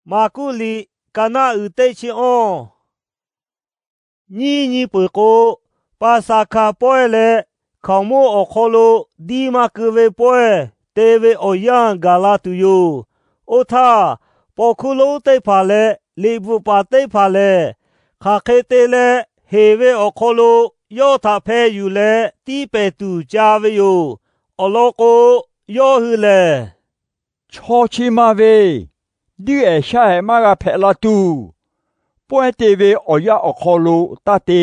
Maˍkuˆ liꞈ, Kaˍnaˆ uiˍ teˇ chi awˇ. Nyiˇ nyi peuˬ k'o, Paˍsaˍhkaˍ pawehˇ leh hkaoˍmonˇ awˬ hk'aw lo diˇ maˇ keu ve pawehˇ te ve awˬ yanˇ gaˬ la tuˬ yoˬ. Oˇ htaˇ, paw hkuˇ lonˉ teˇ hpaˍ leh liꞈ bvuhꞈ paˍ teˇ hpaˍ lehˬ, hk'aˬ hk'e te leh heˍ ve awˬ hk'aw lo yawˇ htaꞈ hpeh yuˬ leh tiˇ pehˍ tuˬ ca ve yoˬ. Awˬ lawn k'o, yawˇ hui lehˬ, Chaw chi ma ve, duiˆ ehˍ shaˉ ehˍ maˇ g'a hpehꞈ la tuˬ, pawehˇ te ve awˬ yanˇ awˬ hk'aw lo taˇ te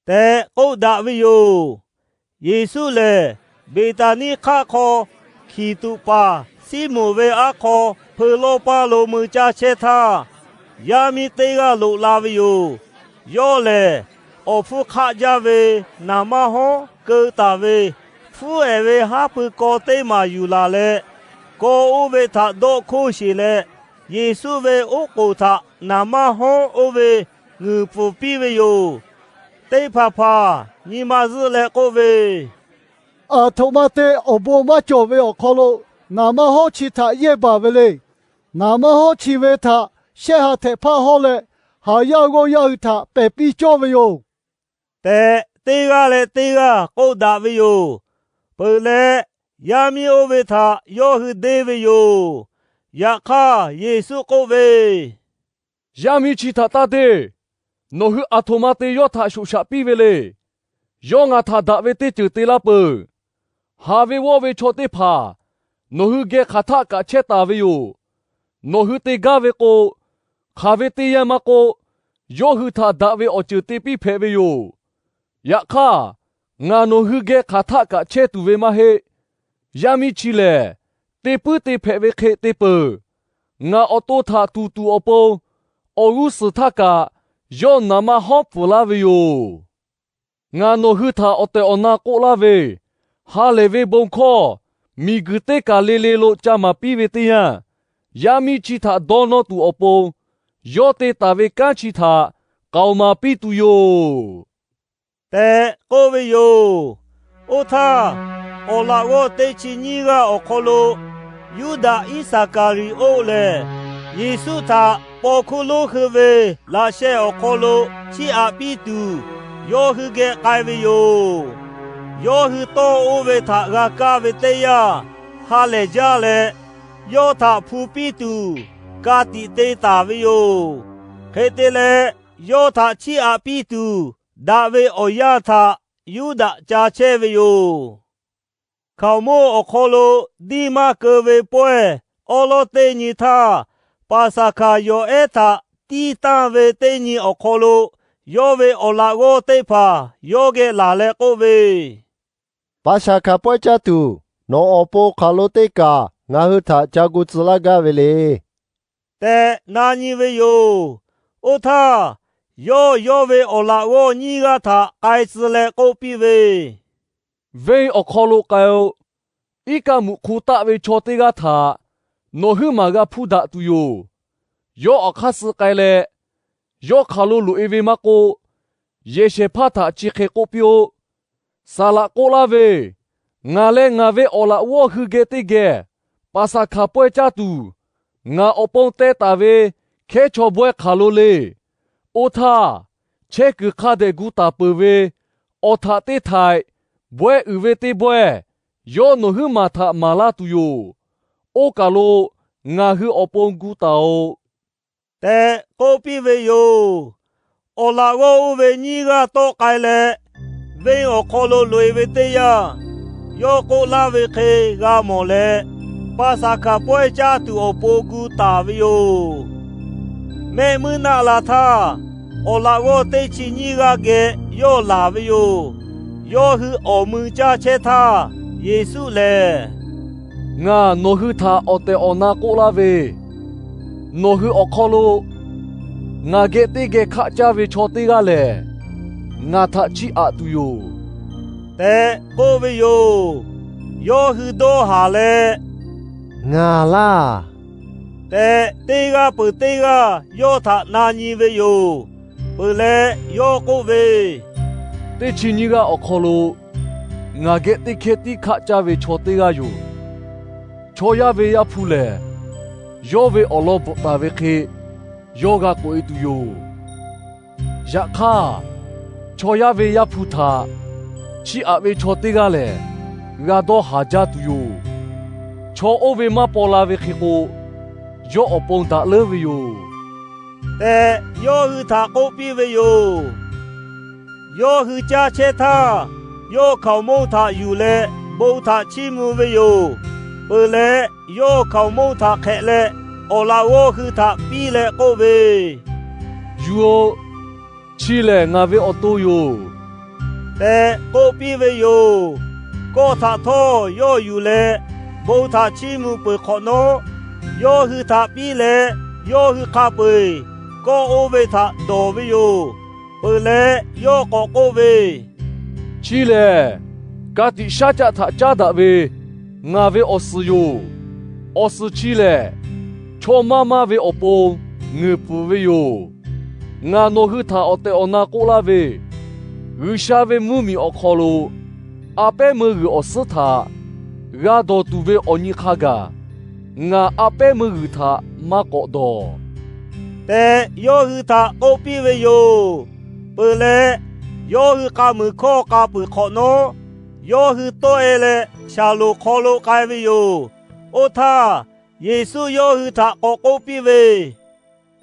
tehꞈ k'oˆ daꞈ ve yoˬ. Yeˍsuˆ lehˬ, Beˍtaˍniˆ hk'aˆ hk'aw hkiˬ tuꞈ paˍ Siˉmonˍ ve aˉ hk'aw hpeu lawˇ paˇ lo mui caˇ chehˇ htaˇ, yaˇ miˇ teˇ g'aˇ loꞈ la ve yoˬ. Yawˇ lehˬ, awˬ hpfuhˇ hk'aˆ jaˇ ve naˍ manˇ hawˉ keu taˍ ve hpfuhˇ ehˍ ve haˉ pui kaw teˇ maˬ yuˬ laˬ leh, kaw oˇ ve htaꞈ dawˆ hkoˇ sheˬ leh, Yeˍsuˆ ve oˉ k'oˍ htaꞈ naˍ manˇ hawˉ oˇ ve ngeuˍ pfuhˍ piˇ ve yoˬ. Teˇ hpaˍ hpaˍ nyi ma zuhˆ leh k'oˆ ve, Aˬ htoꞈ ma te awˬ bon maˇ cawˬ ve awˬ hk'aw lo naˍ manˇ hawˉ chi htaꞈ yehˇ baˬ ve le. Naˍ manˇ hawˉ chi ve htaꞈ shehˆ ha htehꞈ hpaˆ hawˉ leh, haˍ yaˇ g'awˇ yaˇ hui htaꞈ pehˬ piˇ cawˇ ve yoˬ tehꞈ, teˇ g'aˇ leh teˇ g'aˇ k'oˆ daꞈ ve yoˬ. Peuˬ leh, yaˇ miˇ oˇ ve htaꞈ yawˇ hui deˇ ve yoˬ. Yaꞈ hk'aˇ Yeˍsuˆ k'oˆ ve, Yaˇ miˇ chi htaꞈ taˇ deˇ. Nawˬ hui aˬ htoꞈ ma te yawˇ htaꞈ shoꞈ shaꞈ piˇ ve le. Yawˇ ngaˬ htaꞈ daꞈ ve teˇ ceuˬ te laˇ peuˬ. Haˍ ve g'awˇ ve chaw teˇ hpaˍ nawˬ hui geh hk'aˬ htaˆ kaꞈ chehˇ taˍ ve yoˬ. Nawˬ hui te gaˇ ve k'o, hk'aˬ ve teˇ yanˇ maˇ k'oˆ, yawˇ hui htaꞈ daꞈ ve awˬ ceuˬ te piˇ hpehꞈ ve yoˬ. Yaꞈ hk'aˇ, ngaˬ nawˬ hui geh hk'aˬ htaˆ kaꞈ chehˇ tuˬ ve maˇ heˆ. Yaˇ miˇ chi lehˬ, te puiˉ te hpehꞈ ve hk'e te peuˬ. Ngaˬ awˬ to htaꞈ tuˍ tuˬ awˬ pon, awˬ g'uˇ suhˍ htaˇ kaꞈ yawˇ naˍ manˇ hawˉ pfuhˍ laˇ ve yoˬ. Ngaˬ nawˬ hui htaꞈ awˬ tehˬ awˬ na k'oˆ laˇ ve, ha lehˬ ve bon hkawˇ miˬguiˬ teˇ kaˬ le le lo ca maˍ piˇ ve teˇ yanˇ, yaˇ miˇ chi htaꞈ dawˇ nawˇ tuˬ awˬ pon yawˇ te taˍ ve kanˉ chi htaꞈ k'aoˍ maˍ piˇ tuˬ yoˬ tehꞈ k'oˆ ve yoˬ. Oˇ htaˇ, awˬ laꞈ g'awˇ teˇ chi nyiˇ g'aˇ awˬ hk'aw lo Yuˇdaꞈ Iˉsaˍkaˍriˍoˆ lehˬ, Yeˍsuˆ htaꞈ paw hkuˇ lonˉ hui ve laꞈ sheh awˬ hk'aw lo chiˇ aꞈ piˇ tuˬ, yawˇ hui geh k'ai ve yoˬ. Yawˇ hui tawˇ oˇ ve htaꞈ g'a kaˇ ve teˇ yanˇ, ha lehˬ jaˇ leh, yawˇ htaꞈ hpu piˇ tuˬ ka tiꞈ te taˍ ve yoˬ. Hk'e te leh, yawˇ htaꞈ chiˇ aꞈ piˇ tuˬ daꞈ ve awˬ yanˇ htaꞈ Yuˇdaꞈ ca chehˇ ve yoˬ. Hkaoˍmonˇ awˬ hk'aw lo diˇ maˇ keu ve pawehˇ awˉ lawˉ teˇ nyi htaˇ, Paˍsaˍhkaˍ yawˬ ehˉ htaꞈ tiˇ tanˇ ve teˇ nyi awˬ hk'aw lo, yawˇ ve awˬ laꞈ g'awˇ teˇ hpaˍ yawˇ geh laˬ leh k'oˆ ve, Paˍsaˍhkaˍ pawehˇ caˇ tuˬ nawˬ awˬ pon hk'aˬ lo teˇ kaˬ ngaˬ hui htaꞈ ca gu tcuh laˇ gaˇ ve le tehꞈ na nyi ve yoˬ. Oˇ htaˇ, yawˇ yawˇ ve awˬ laꞈ g'awˇ nyiˇ g'aˇ htaꞈ k'ai tcuh leh k'oˆ piˇ ve, Venˇ awˬ hk'aw lo k'ai-o. Iˉ kaˆ muꞈ hk'u taˆ ve chaw teˇ g'aˇ htaꞈ nawˬ huiˉ maˬ g'a hpuˇ daꞈ tuˬ yoˬ. Yawˇ awˬ hk'aˇ suh k'ai leh, yawˇ hk'aˬ lo loꞈ-e ve maˇ k'oˆ, yehˬ shehˍ hpaˇ htaꞈ chi hk'e k'oˆ piˇ-oˆ. Saˍ laꞈ k'oˆ laˇ ve, Ngaˬ leh ngaˬ ve awˬ laꞈ g'awˇ hui geh teˇ geh Paˍsaˍhkaˍ pawehˇ caˇ tuˬ, ngaˬ awˬ pon teh taˍ ve hkehˉ chaw bawehˇ hk'aˬ lo le. Oˇ htaˇ, chehˇ kuiˬ hk'a dehꞈ gu taˍ peuˬ ve awˬ htaꞈ teˇ htaiꞈ bawehˇ uiˍ ve teˇ bawehˇ yawˇ nawˬ huiˉ maˬ htaꞈ maˍ laˇ tuˬ yoˬ. Oˇ kaˬ lo ngaˬ hui awˬ pon gu taˍ-oꞈ tehꞈ k'oˆ piˇ ve yoˬ. Awˬ laꞈ g'awˇ oˇ ve nyiˇ g'aˇ tawˆ k'ai leh, venˇ awˬ hk'aw lo loꞈ-e ve teˇ yanˇ, yawˇ k'oˆ laˇ ve hk'e g'a mawˬ leh, Paˍsaˍhkaˍ pawehˇ caˇ tuˬ awˬ pon gu taˍ ve yoˬ. Mehˆ muiˉ naˆ la htaˇ, awˬ laꞈ g'awˇ teˇ chi nyiˇ g'aˇ geh yawˇ laˬ ve yoˬ. Yawˇ hui awˬ mui caˇ chehˇ htaˇ, Yeˍsuˆ lehˬ, Ngaˬ nawˬ hui htaꞈ awˬ tehˬ awˬ na k'oˆ laˇ ve, nawˬ hui awˬ hk'aw lo ngaˬ geh teˇ geh hkaˆ caˇ ve chaw teˇ g'aˇ lehˬ, ngaˬ htaꞈ chiˇ aꞈ tuˬ yoˬ tehꞈ k'oˆ ve yoˬ. Yawˇ hui dawˇ haˍ leh, Ngaˬ laˇ tehꞈ, teˇ g'aˇ peuˬ teˇ g'aˇ yawˇ htaꞈ na nyi ve yoˬ. Peuˬ leh yawˇ k'oˆ ve, Teˇ chi nyiˇ g'aˇ awˬ hk'aw lo ngaˬ geh teˇ hkehˇ tiˉ hkaˆ caˇ ve chaw teˇ g'aˇ yoˬ. Chaw yaˇ ve Yaˇ hpu lehˬ, yawˇ ve awˬ lawn bvuhꞈ taˍ ve hk'e yawˇ g'a k'oꞈ e tuˬ yoˬ. Yaꞈ hk'aˇ, chaw yaˇ ve Yaˇ hpu htaꞈ chiˇ aꞈ ve chaw teˇ g'aˇ lehˬ, g'a dawˇ haˍ jaˇ tuˬ yoˬ. Chaw oˇ ve maˇ paw la ve hk'e k'o, yawˇ awˬ pon daꞈ leuˉ ve yoˬ tehꞈ, yawˇ hui htaꞈ k'oˆ piˇ ve yoˬ. Yawˇ hui caˇ chehˇ htaˇ, yawˇ hkaoˍmonˇ htaꞈ yuˬ leh bon htaꞈ chiˇ mvuh ve yoˬ. Peuˬ leh, yawˇ hkaoˍmonˇ htaꞈ hk'ehꞈ leh, awˬ laꞈ g'awˇ hui htaꞈ piˇ leh k'oˆ ve, Yuˬ-oꞈ. Chi lehˬ ngaˬ ve awˬ to yoˬ, tehꞈ k'oˆ piˇ ve yoˬ. Kawˆ htaꞈ htawˇ yawˇ yuˬ leh, bon htaꞈ chiˇ mvuh peuˬ hk'awꞈ nawˉ, yawˇ hui htaꞈ piˇ leh, yawˇ hui hk'a peu-eˬ kawˆ oˇ ve htaꞈ dawˬ ve yoˬ. Peuˬ leh, yawˇ k'awꞈ k'oˆ ve, Chi lehˬ ka tiꞈ shaˉ caˆ htaꞈ caˉ daꞈ ve ngaˬ ve awˬ suhˍ yoˬ. Awˬ suhˍ chi lehˬ, chaw maˇ maˇ ve awˬ pon ngeuˍ pfuhˍ ve yoˬ. Ngaˬ nawˬ hui htaꞈ awˬ tehˬ awˬ na k'oˆ laˇ ve, G'uiˬsha ve mvuhˇmiˬ awˬ hk'aw lo a pehˉ meuˇ g'uiˬ awˬ suhˉ htaꞈ g'a dawˬ tuˬ ve awˬ nyi hk'a gaˬ, ngaˬ a pehˉ meuˇ g'uiˬ htaꞈ maˇ k'awꞈ dawˬ, tehꞈ yawˇ hui htaꞈ k'oˆ piˇ ve yoˬ. Peuˬ leh, yawˇ hui k'a muiˬ hkawˇ k'a peuˬ hk'awꞈ nawˉ, yawˇ hui tawˆ-e leh Shaˍlonˍ hk'aw lo k'ai ve yoˬ. Oˇ htaˇ, Yeˍsuˆ yawˇ hui htaꞈ k'awꞈ k'oˆ piˇ ve,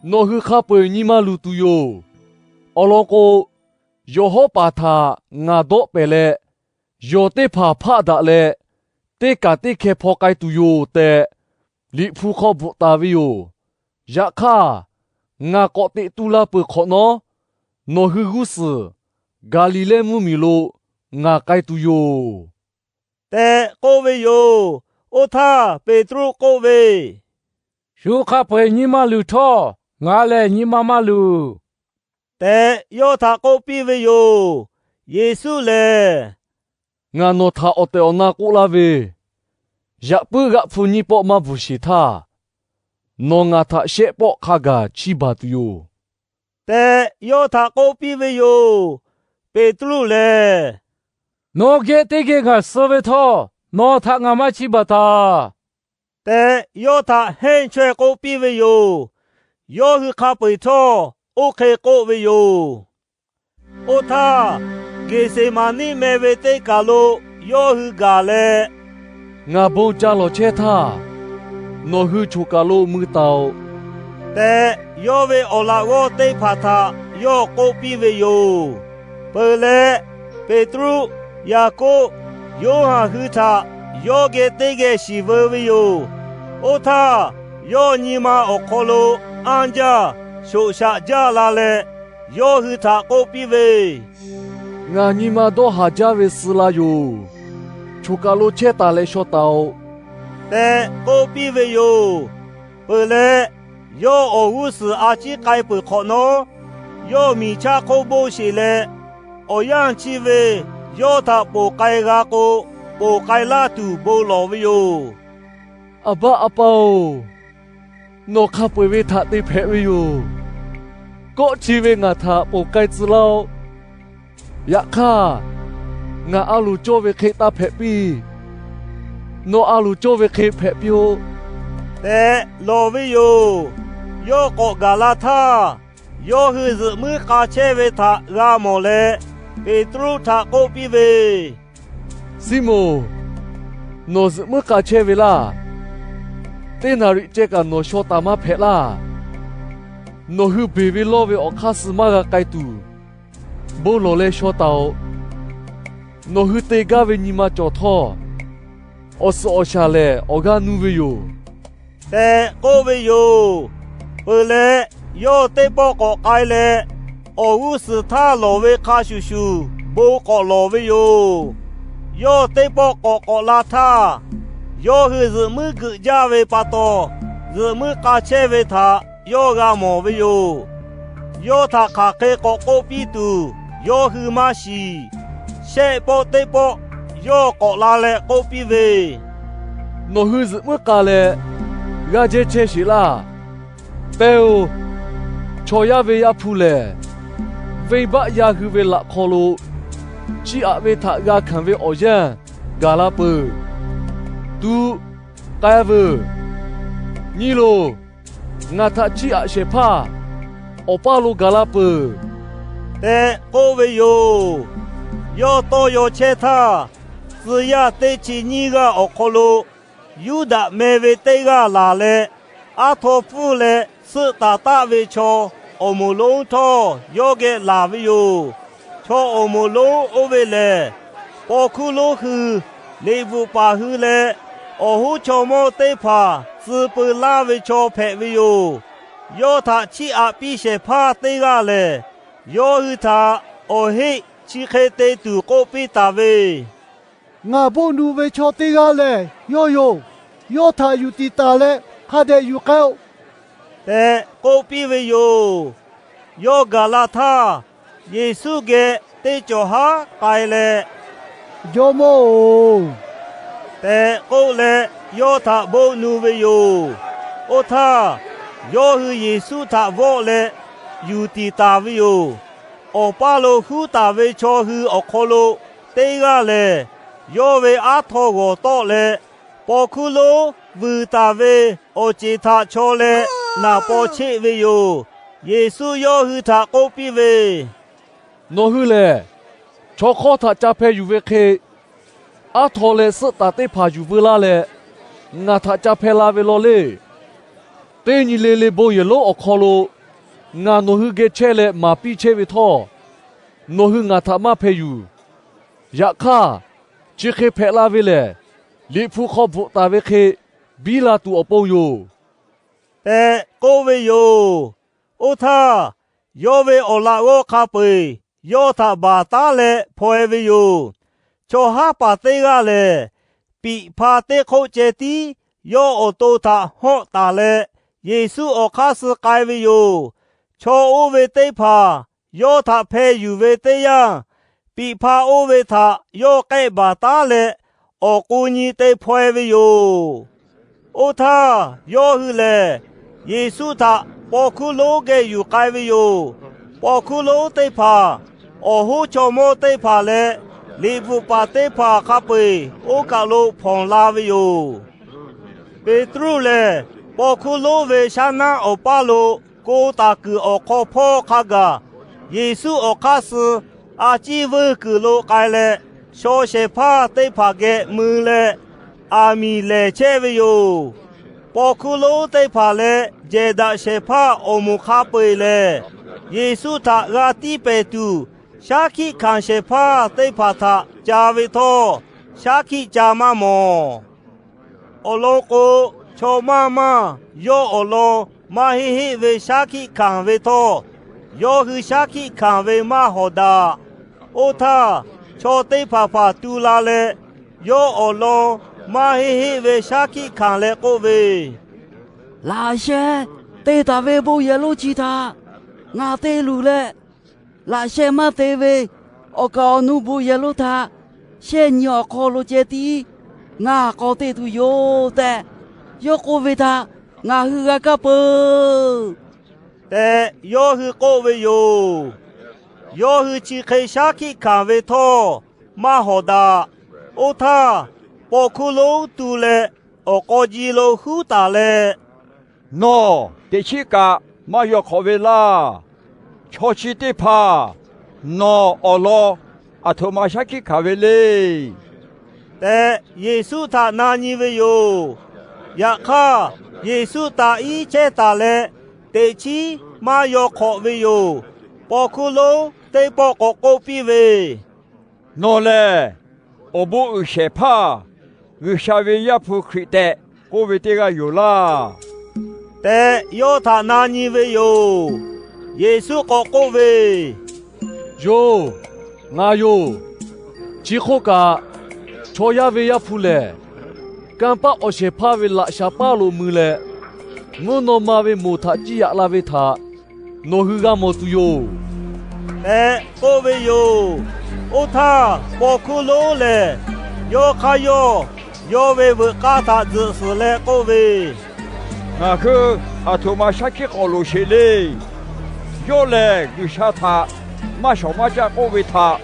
Nawˬ hui hk'a peu-eˬ nyi ma luˬ tuˬ yoˬ. Awˬ lawn k'o, yawˬ hawˉ paˍ htaꞈ ngaˬ dawˆ pehˍ leh, yawˬ teˇ hpaˍ hpaˆ daꞈ leh, teˇ kaˬ teˇ hkeh hpaw k'ai tuˬ yoˬ tehꞈ, Liꞈ hpu hk'aw bvuhꞈ taˍ ve yoˬ. Yaꞈ hk'aˇ, ngaˬ k'awꞈ teꞈ tu la peuˬ hk'awꞈ nawˉ, nawˬ hui g'uˇ suhˍ Gaˍliˍlehˇ mvuhˇmiˬ lo ngaˬ k'ai tuˬ yoˬ, tehꞈ k'oˆ ve yoˬ. Oˇ htaˇ Peˍtruˆ k'oˆ ve, Shu hk'a peu-eˬ nyi ma luˬ htawˇ, ngaˬ lehˬ nyi ma maˇ luˬ, tehꞈ yawˇ htaꞈ k'oˆ piˇ ve yoˬ. Yeˍsuˆ lehˬ, Ngaˬ nawˬ htaꞈ awˬ tehˬ awˬ na k'oˆ laˇ ve, yaꞈ puiˉ g'aˆ hpu nyiˇ pawˆ maˇ bvuhˬ sheˍ htaˇ, nawˬ ngaˬ htaꞈ shehˆ pawˆ hk'a gaˬ chiˇ baˬ tuˬ yoˬ, tehꞈ yawˇ htaꞈ k'oˆ piˇ ve yoˬ. Peˍtruˆ lehˬ, Nawˬ geh teˇ geh ngaˬ suh ve htawˇ, nawˬ htaꞈ ngaˬ maˇ chiˇ baˬ taˬ, tehꞈ yawˇ htaꞈ hehnˇ chaweh k'oˆ piˇ ve yoˬ. Yawˇ hui hk'a peu-eˬ htawˇ oˇ hk'e k'oˆ ve yoˬ. Oˇ htaˇ, Geˍseˍmaˍniˆ meh ve teˇ kaˬ lo yawˇ hui gaˬ leh, Ngaˬ bon ca lawˬ chehˇ htaˇ, nawˬ hui choˬ kaˬ lo mui taˍ-oꞈ, tehꞈ yawˇ ve awˬ laꞈ g'awˇ teˇ hpaˍ htaꞈ yawˇ k'oˆ piˇ ve yoˬ. Peuˬ leh, Peˍtruˆ, Yaˍkoˆ, Yoˇhanˬ hui htaꞈ yawˇ geh teˇ geh shiˍ veu ve yoˬ. Oˇ htaˇ, yawˇ nyi ma awˬ hk'aw lo anˇ jaˇ shoꞈ shaꞈ jaˇ la leh, yawˇ hui htaꞈ k'oˆ piˇ ve, Ngaˬ nyi ma dawˇ haˍ jaˇ ve suh la yoˬ. Choˬ kaˬ lo chehˇ taˍ leh shaw taˍ-oꞈ, tehꞈ k'oˆ piˇ ve yoˬ. Peuˬ leh, yawˇ awˬ g'uˇ suhˍ a ciˉ k'ai peuˬ hk'awꞈ nawˉ, yawˇ miˬ chaˇ hk'oˆ boˇ sheˬ leh, awˬ yanˇ chi ve yawˇ htaꞈ ponˬ k'ai g'a k'o, ponˬ k'ai laˇ tuˬ bon lawˬ ve yoˬ. A baˆ A pa-oˬ, nawˬ hk'a peu-eˬ ve htaꞈ te hpehꞈ ve yoˬ. Kawˆ chi ve ngaˬ htaꞈ ponˬ k'ai tcuh laˇ-oˆ. Yaꞈ hk'aˇ, ngaˬ a loˍ cawˇ ve hk'e taˇ hpehꞈ piˇ. Nawˬ a loˍ cawˇ ve hk'e hpehꞈ piˇ-oˆ, tehꞈ lawˬ ve yoˬ. Yawˇ k'awꞈ gaˬ la htaˇ, yawˇ hui zuhꞈ muiˉ k'a chehˇ ve htaꞈ g'a mawˬ leh, Peˍtruˆ htaꞈ k'oˆ piˇ ve, Siˉmonˍ, nawˬ zuhꞈ muiˉ k'a chehˇ ve laˇ. Teˇ naˍ riˍ ceh kaꞈ nawˬ shaw taˍ maˇ hpehꞈ laˇ. Nawˬ hui beˬ ve lawˇ ve awˬ hk'aˇ suh maˇ g'a k'ai tuˬ, bon lawˬ leh shaw taˍ-oꞈ. Nawˬ hui te gaˇ ve nyi ma cawˬ htawˇ, awˬ suhˍ awˬ shaˍ lehˬ awˬ g'aˇ nuˇ ve yoˬ, tehꞈ k'oˆ ve yoˬ. Peuˬ leh, yawˇ teˇ pawˆ k'awꞈ k'ai leh, awˬ g'uˇ suhˍ htaˇ lawˬ ve hk'a shuˍ shuˍ bon k'awꞈ lawˬ ve yoˬ. Yawˇ teˇ pawˆ k'awꞈ k'awꞈ la htaˇ, yawˇ hui zuhꞈ muiˉ geuꞈ jaˇ ve pa taw, zuhꞈ muiˉ k'a chehˇ ve htaꞈ yawˇ g'a mawˬ ve yoˬ. Yawˇ htaꞈ hk'aˬ hk'e k'awꞈ k'oˆ piˇ tuˬ yawˇ hui maˇ shiˍ. Shehˆ pawˆ teˇ pawˆ yawˇ k'awꞈ la leh k'oˆ piˇ ve, Nawˬ hui zuhꞈ muiˉ k'a leh g'aˇ jehˇ chehˇ sheˍ laˇ. Pehˇ-oˬ, chaw yaˇ ve Yaˇ hpu lehˬ, venˇbaˆ yaˇ hui ve laꞈ hk'aw lo chiˇ aꞈ ve htaꞈ g'a hkanˍ ve awˬ yanˇ gaˬ la peuˬ. Tuˆ, k'ai veuˬ. Nyi loˬ, ngaˬ htaꞈ chiˇ aꞈ shehˍ hpaˇ awˬ paˇ lo gaˬ la peuˬ tehꞈ k'oˆ ve yoˬ. Yawˇ tawˇ yaw chehˇ htaˇ, tcuh yaˇ teˇ chi nyiˇ g'aˇ awˬ hk'aw lo Yuˇdaꞈ meh ve teˇ g'aˇ laˬ leh, aˉ htaw pfuhˇ leh suhˆ taˍ taˆ ve chaw awˬ moˍ lonˉ htawˇ yawˇ geh laˬ ve yoˬ. Chaw awˬ moˍ lonˉ oˇ ve lehˬ, paw hkuˇ lonˉ hui, liꞈ bvuhꞈ paˍ hui leh awˬ hoˉ chaw mawˇ teˇ hpaˍ tcuh peu laˇ ve chaw hpehꞈ ve yoˬ. Yawˇ htaꞈ chiˇ aꞈ piˇ shehˍ hpaˇ teˇ g'aˇ lehˬ, yawˇ hui htaꞈ awˬ heˆ chi hk'e te tuˬ k'oˆ piˇ taˍ ve, Ngaˬ bon nuˬ ve chaw teˇ g'aˇ lehˬ yawˇ yoˬ. Yawˇ htaꞈ yuˬ tiˍ taˍ leh hk'a dehꞈ yuˬ k'ai-oˆ tehꞈ k'oˆ piˇ ve yoˬ. Yawˇ gaˬ la htaˇ, Yeˍsuˆ geh teˇ cawˬ haˉ k'ai leh, Jawˇmawˇ-oˬ, tehꞈ k'oˆ leh yawˇ htaꞈ bon nuˬ ve yoˬ. Oˇ htaˇ, yawˇ hui Yeˍsuˆ htaꞈ vawˆ leh yuˬ tiˍ taˍ ve yoˬ. Awˬ paˇ lo huˉ taˍ ve chaw hui awˬ hk'aw lo teˇ g'aˇ lehˬ, yawˇ ve aˉ htaw g'awˬ tawˆ leh, paw hkuˇ lonˉ vuiˬ taˍ ve awˬ ceˬ htaꞈ chaw leh naˍ paw cheˆ ve yoˬ. Yeˍsuˆ yawˇ hui htaꞈ k'oˆ piˇ ve, Nawˬ hui lehˬ, chaw hk'awˇ htaꞈ ca hpeh yuˬ ve hk'e, aˉ htaw leh suhˆ taˍ teˇ hpaˍ yuˬ veu laˇ leh, ngaˬ htaꞈ ca hpeh la ve law leˇ. Teˇ nyi le le bon yehˬ lonˉ awˬ hk'aw lo ngaˬ nawˬ hui geh chehˇ leh maˍ piˇ chehˇ ve htawˇ, nawˬ hui ngaˬ htaꞈ maˇ hpeh yuˬ. Yaꞈ hk'aˇ, chi hk'e hpehꞈ la ve lehˬ, Liꞈ hpu hk'aw bvuhꞈ taˍ ve hk'e biˇ la tuˬ awˬ pon yoˬ tehꞈ k'oˆ ve yoˬ. Oˇ htaˇ, yawˇ ve awˬ laꞈ g'awˇ hk'a peu-eˬ yawˇ htaꞈ baˬ taˉ leh hpaw-e ve yoˬ. Chaw haˉ paˍ teˇ g'aˇ lehˬ, piꞈ hpa teˇ hk'oˆ ceh tiˉ yawˇ awˬ to htaꞈ hawˆ taˍ leh, Yeˍsuˆ awˬ hk'aˇ suh k'ai ve yoˬ. Chaw oˇ ve teˇ hpaˍ yawˇ htaꞈ hpeh yuˬ ve teˇ yanˇ, piꞈ hpa oˇ ve htaꞈ yawˇ k'ehˆ baˬ taˉ leh, awˬ k'o nyi te hpaw-e ve yoˬ. Oˇ htaˇ, yawˇ hui lehˬ Yeˍsuˆ htaꞈ paw hkuˇ lonˉ geh yuˬ k'ai ve yoˬ. Paw hkuˇ lonˉ teˇ hpaˍ, awˬ hoˉ chaw mawˇ teˇ hpaˍ leh liꞈ bvuhꞈ paˍ teˇ hpaˍ hk'a peu-eˬ oˇ kaˬ lo hpawnˬ la ve yoˬ. Peˍtruˆ lehˬ, paw hkuˇ lonˉ ve shaˉ naˆ awˬ paˇ lo ko taˍ kuiˬ awˬ hk'aw hpawˇ hk'a gaˬ, Yeˍsuˆ awˬ hk'aˇ suh a ciˉ vuiˇ kuiˬ lo k'ai leh, shaw shehˍ hpaˇ teˇ hpaˍ geh mui leh, aˬ miˍ lehˬ chehˇ ve yoˬ. Paw hkuˇ lonˉ teˇ hpaˍ leh jehˬ daꞈ shehˍ hpaˇ awˬ moˍ hk'a peu-eˬ lehˬ, Yeˍsuˆ htaꞈ g'a tiˇ pehˍ tuˬ, shaˉ hkiˆ hkanˍ shehˍ hpaˇ teˇ hpaˍ htaꞈ ca ve htawˇ, shaˉ hkiˆ ca maˇ mawˬ. Awˬ lawn k'o, chaw maˇ maˇ yawˇ awˬ lawn maˇ heˆ heˆ ve shaˉ hkiˆ hkanˍ ve htawˇ, yawˇ hui shaˉ hkiˆ hkanˍ ve maˇ hawˍ daꞈ. Oˇ htaˇ, chaw teˇ hpaˍ hpaˍ tu la leh, yawˇ awˬ lawn maˇ heˆ heˆ ve shaˉ hkiˆ hkanˍ leh k'oˆ ve, Laꞈ sheh te taˍ ve bon yehˬ lonˉ chi htaꞈ ngaˬ te luˬ leh, laꞈ sheh maˇ te ve awˬ kaˍ awˬ nu bon yehˬ lonˉ htaꞈ shehˆ nyi awˬ hk'aw lo ceh tiˉ ngaˬ k'awꞈ te tuˬ yoˬ tehꞈ, yawˇ k'oˆ ve htaꞈ ngaˬ hui g'a kaˇ peuˬ tehꞈ yawˇ hui k'oˆ ve yoˬ. Yawˇ hui chi hk'e shaˉ hkiˆ hkanˍ ve htawˇ, maˇ hawˍ daꞈ. Oˇ htaˇ, paw hkuˇ lonˉ tu leh awˬ k'aw ji lo huˉ taˍ leh, Nawˬ teꞈ chiˉ kaꞈ maˇ yaw hk'awꞈ ve laˇ. Chaw chi teˇ hpaˍ nawˬ awˬ lawn aˬ htoꞈ ma shaˉ hkiˆ hkanˍ ve le tehꞈ, Yeˍsuˆ htaꞈ na nyi ve yoˬ. Yaꞈ hk'aˇ, Yeˍsuˆ taꞈ iˉ chehˇ taˍ leh, teꞈ chiˉ maˇ yaw hk'awꞈ ve yoˬ. Paw hkuˇ lonˉ teˇ pawˆ k'awꞈ k'oˆ piˇ ve, Nawˬ lehˬ awˬ bon uiˍ shehˍ hpaˇ G'uiˬsha ve Yaˇ hpu Hkriꞈ tehꞈ k'oˆ ve teˇ g'aˇ yoˬ laˇ tehꞈ, yawˇ htaꞈ na nyi ve yoˬ. Yeˍsuˆ k'awꞈ k'oˆ ve, Yoˬ, ngaˬ yoˬ. Chi hk'oˆ kaꞈ, chaw yaˇ ve Yaˇ hpu lehˬ, kanˇ paˆ awˬ shehˍ hpaˇ ve laꞈ sha paˇ lo mui leh, mvuhˇ naw ma ve moˬ htaꞈ ciˇ yaꞈ la ve htaꞈ nawˬ hui g'a mawˬ tuˬ yoˬ tehꞈ k'oˆ ve yoˬ. Oˇ htaˇ, paw hkuˇ lonˉ lehˬ yawˇ hk'aˇ yawˇ yaw ve veuꞈ k'aˇ htaꞈ tzuhꞈ suhˍ leh k'oˆ ve, Ngaˬ hui aˬ htoꞈ ma shaˉ hkiˆ k'awꞈ loˍ sheˍ le. Yawˇ lehˬ G'uiˬsha htaꞈ maˇ shawˍ maˇ caˆ k'oˆ ve htaꞈ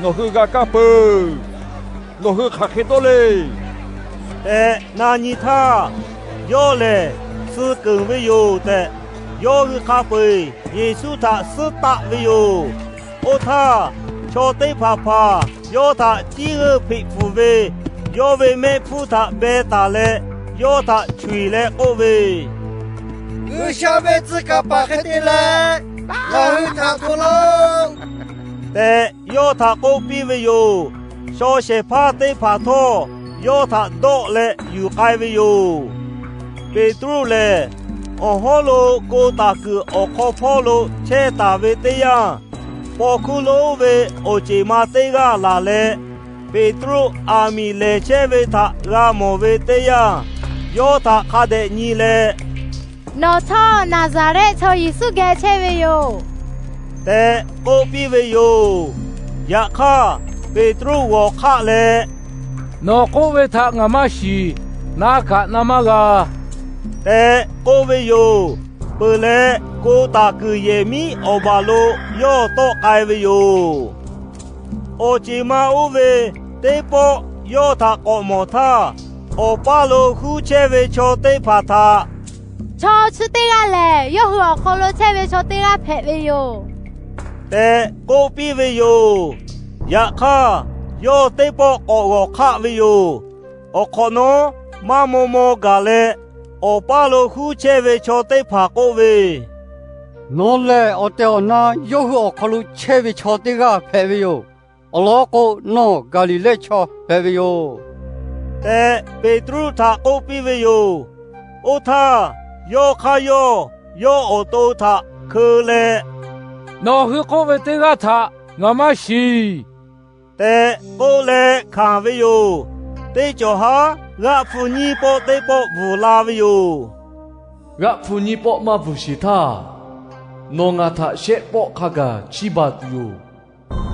nawˬ hui g'a kaˇ peuˬ. Nawˬ hui hk'aˬ hk'e dawˇ le tehꞈ na nyi htaˇ, yawˇ lehˬ suh keunˍ ve yoˬ tehꞈ, yawˇ hui hk'a peu-eˬ Yeˍsuˆ htaꞈ suhˉ taˆ ve yoˬ. Oˇ htaˇ, chaw teˇ hpaˍ hpaˍ yawˇ htaꞈ ciˉ g'euˆ hpeꞈ pfuhˍ ve yawˇ ve mehˆ hpfuhˇ htaꞈ beh taˍ leh, yawˇ htaꞈ chaweh leh k'oˆ ve, G'uiˬsha ve tcuh kaˍ paˍ hk'e te leh ngaˬ hui htaꞈ hto laˇ-oˆ tehꞈ yawˇ htaꞈ k'oˆ piˇ ve yoˬ. Shaw shehˍ hpaˇ teˇ hpaˍ htawˇ yawˇ htaꞈ dawˆ leh yuˬ k'ai ve yoˬ. Peˍtruˆ lehˬ, awˬ hawˉ lo ko taˍ kuiˬ awˬ hk'aw hpawˇ lo chehˇ taˍ ve teˇ yanˇ, paw hkuˇ lonˉ ve awˬ ceˬ ma teˇ g'aˇ laˬ leh, Peˍtruˆ aˬ miˍ lehˬ chehˇ ve htaꞈ g'a mawˬ ve teˇ yanˇ, yawˇ htaꞈ hk'a dehꞈ nyi leh, Nawˬ htawˇ Naˍzaˍrehˆ chaw Yeˍsuˆ geh chehˇ ve yoˬ tehꞈ k'oˆ piˇ ve yoˬ. Yaꞈ hk'aˇ, Peˍtruˆ g'awˬ hk'aˆ leh, Nawˬ k'oˆ ve htaꞈ ngaˬ maˇ shiˍ. Na kaꞈ na maˇ g'a tehꞈ k'oˆ ve yoˬ. Peuˬ leh, ko taˍ kuiˬ yehˬ miˉ awˬ baˬ lo yawˇ tawˆ k'ai ve yoˬ. Awˬ ceˬ ma oˇ ve teˇ pawˆ yawˇ htaꞈ k'awꞈ mawˬ htaˇ, awˬ paˇ lo huˉ chehˇ ve chaw teˇ hpaˍ htaꞈ, Chaw chi teˇ g'aˇ lehˬ, yawˇ hui awˬ hk'aw lo chehˇ ve chaw teˇ g'aˇ hpehꞈ ve yoˬ tehꞈ k'oˆ piˇ ve yoˬ. Yaꞈ hk'aˇ, yawˇ teˇ pawˆ k'awꞈ g'awˬ hk'aˆ ve yoˬ. Awˬ hk'awꞈ nawˉ maˇ maw maw gaˬ leh, awˬ paˇ lo huˉ chehˇ ve chaw teˇ hpaˍ k'oˆ ve, Nawˬ lehˬ awˬ tehˬ awˬ na yawˇ hui awˬ hk'aw lo chehˇ ve chaw teˇ g'aˇ hpehꞈ ve yoˬ. Awˬ lawn k'o, nawˬ Gaˍliˍlehˇ chaw hpehꞈ ve yoˬ tehꞈ, Peˍtruˆ htaꞈ k'oˆ piˇ ve yoˬ. Oˇ htaˇ, yawˇ hk'aˇ yawˇ yawˇ awˬ to htaꞈ hkeu leh, Nawˬ hui k'oˆ ve teˇ g'aˇ htaꞈ ngaˬ maˇ shiˍ tehꞈ k'oˆ leh hkanˍ ve yoˬ. Teˇ cawˬ haˉ g'aˆ hpu nyiˇ pawˆ teˇ pawˆ bvuhˬ la ve yoˬ. G'aˆ hpu nyiˇ pawˆ maˇ bvuhˬ sheˍ htaˇ, nawˬ ngaˬ htaꞈ shehˆ pawˆ hk'a gaˬ chiˇ baˬ tuˬ yoˬ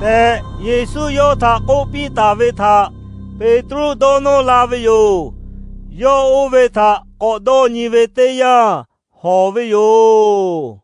tehꞈ, Yeˍsuˆ yawˇ htaꞈ k'oˆ piˇ taˍ ve htaꞈ Peˍtruˆ dawˇ nawˇ la ve yoˬ. Yawˇ oˇ ve htaꞈ k'awꞈ dawˇ nyi ve teˇ yanˇ, hawˍ ve yoˬ.